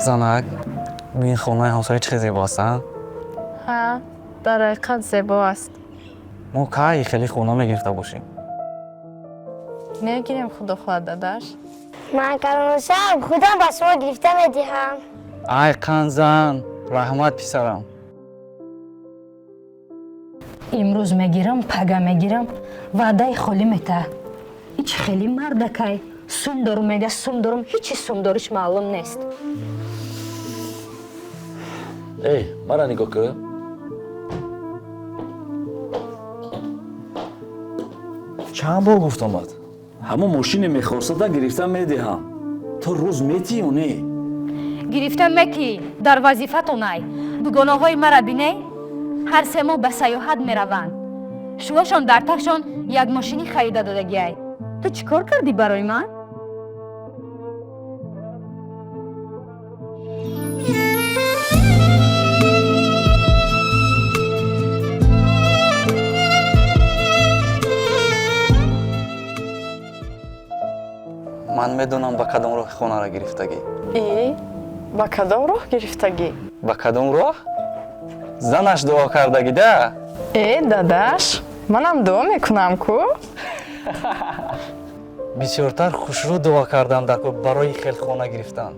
Занак, ин хонаи ҳамсоя чӣ хел зебо аст, а? Ҳа, дар ҳақиқат зебо аст. Мо кай хеле хона мегирифта бошем? Мегирем, худо хоҳад, дадаш. Ман калоншам, худам ба шумо гирифта медиҳам. Ай қанзан, раҳмат, писарам. Имрӯз мегирам, пага мегирам, ваъдаи холӣ мета. Ҳеч хеле мардакай. Сум дорум мега, сум дорум, ҳечи сумдориш маълум нест. Эй, мара нигоҳ кун. Чанд бор гуфтамад? Ҳамон мошине мехостада гирифта медиҳам. То рӯз метӣ ё не? Гирифта метӣ, дар вазифатонай. Дугонаҳои мара биней, ҳар се моҳ ба сайёҳат мераванд. Шувошон дар тахшон як мошини харида додагиай. Ту чӣ кор кардӣ барои ман? Ман медонам, ба кадом роҳ хонаро гирифтагӣ. И ба кадом роҳ гирифтагӣ? Ба кадом роҳ? Занаш дуо кардагида. Э, дадаш, манам дуо мекунам ку. Бисёртар хушрӯ дуо кардам дар барои хел хона гирифтан.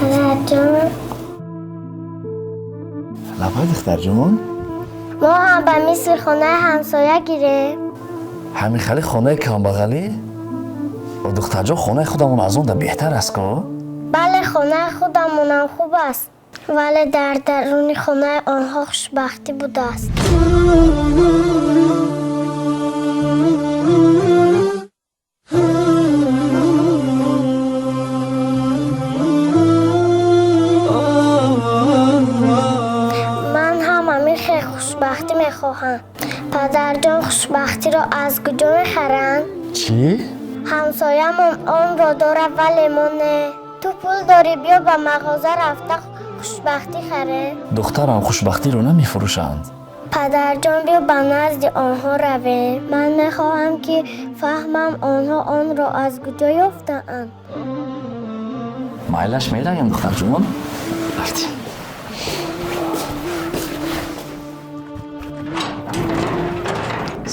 Падарҷон, Лабай, духтарҷон. Мо ҳам ба мисли хонаи ҳамсоя гирем. Ҳамин хали хонаи камбағалӣ? Духтарҷон, хонаи худамон аз он да беҳтар аст ко? Бале, хонаи худамонам хуб аст, вале дар даруни хонаи онҳо хушбахтӣ будааст. Ман ҳам ҳамин хел хушбахтӣ мехоҳам. Падарҷон, хушбахтиро аз куҷо мехаранд? Чӣ? Ҳамсоямон онро дорад, вале мо не. Ту пул дорӣ, биё ба мағоза рафта хушбахтӣ харем. Духтарам, хушбахтиро намефурӯшанд. Падарҷон, биё ба назди онҳо равем. Ман мехоҳам, ки фаҳмам, онҳо онро аз куҷо ёфтаанд. Майлаш, меравем, духтарҷон. Рафтем.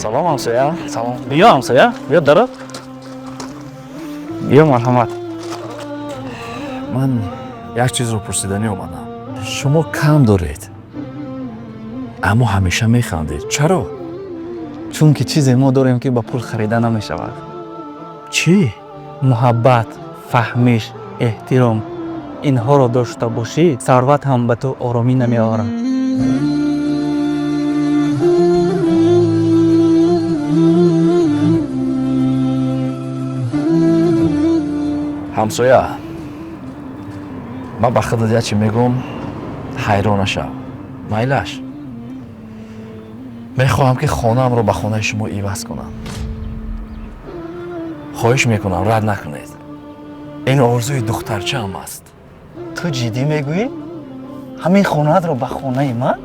Салом, ҳамсоя. Салом. Биё, ҳамсоя, биё, даро. Биё, марҳамат. Ман як чизро пурсиданӣ омадам. Шумо кам доред, аммо ҳамеша механдед. Чаро? Чунки чизе мо дорем, ки ба пул харида намешавад. Чӣ? Муҳаббат, фаҳмиш, эҳтиром. Инҳоро дошта бошӣ, сарват ҳам ба ту оромӣ намеорад. Ҳамсоя, ман ба худат як чи мегӯм, ҳайрон нашав. Майлаш, мехоҳам, ки хонаамро ба хонаи шумо иваз кунам. Хоҳиш мекунам, рад накунед. Ин орзуи духтарчаам аст. Ту ҷиддӣ мегӯӣ? Ҳамин хонаатро ба хонаи ман?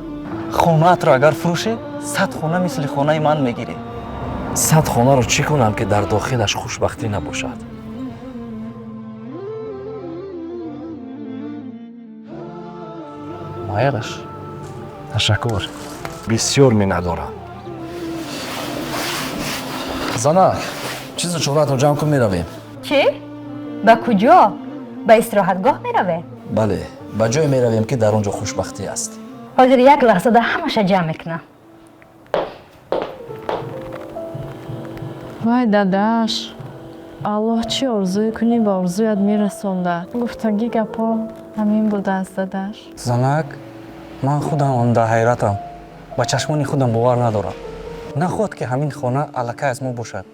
Хонаатро агар фурӯшӣ, 100 хона мисли хонаи ман мегирӣ. 100 хонаро чӣ кунам, ки дар дохилаш хушбахтӣ набошад? Майлаш. Ташаккур, бисёр миннатдорам. Занак, чизу чораатро ҷамъ кун, меравем. Чӣ? Ба куҷо? Ба истироҳатгоҳ меравем? Бале, ба ҷое меравем, ки дар он ҷо хушбахтӣ аст. Ҳозир як лаҳзада ҳамаша ҷамъ мекунам. Вай, дадаш, Аллоҳ чӣ орзуе кунӣ, ба орзуят мерасонда. Гуфтагӣ гапҳо ҳамин будааст, дадаш. Занак, ман худам дар ҳайратам. Ба чашмони худам бовар надорам. Нахоҳад, ки ҳамин хона аллакай аз мо бошад.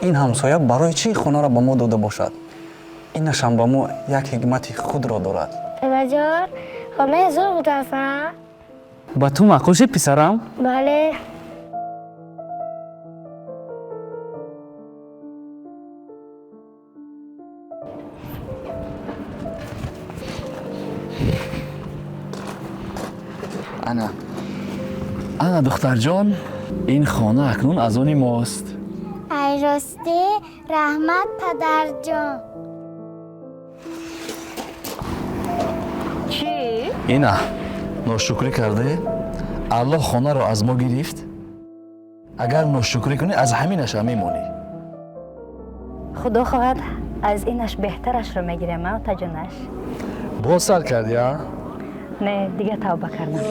Ин ҳамсоя барои чӣ хонаро ба мо дода бошад? Инашам ба мо як ҳикмати худро дорад. Бабаҷон, хонаи зур будааст, а? Ба ту маъқул шид, писарам? Бале. Ана, ана, духтарҷон, ин хона акнун аз они мост. Ай, ростӣ? Раҳмат, падарҷон. Чӣ? Ина, ношукрӣ карде, Аллоҳ хонаро аз мо гирифт. Агар ношукрӣ кунӣ, аз ҳаминаша мемонӣ. Худо хоҳад, аз инаш беҳтарашро мегирем, а, отаҷонаш. Боз сар кардӣ, а? Не, дига тавба кардам.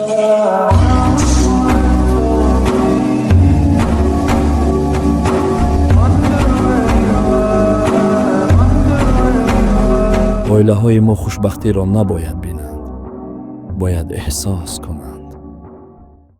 Оилаҳои мо хушбахтиро набояд бинанд, бояд эҳсос кунанд.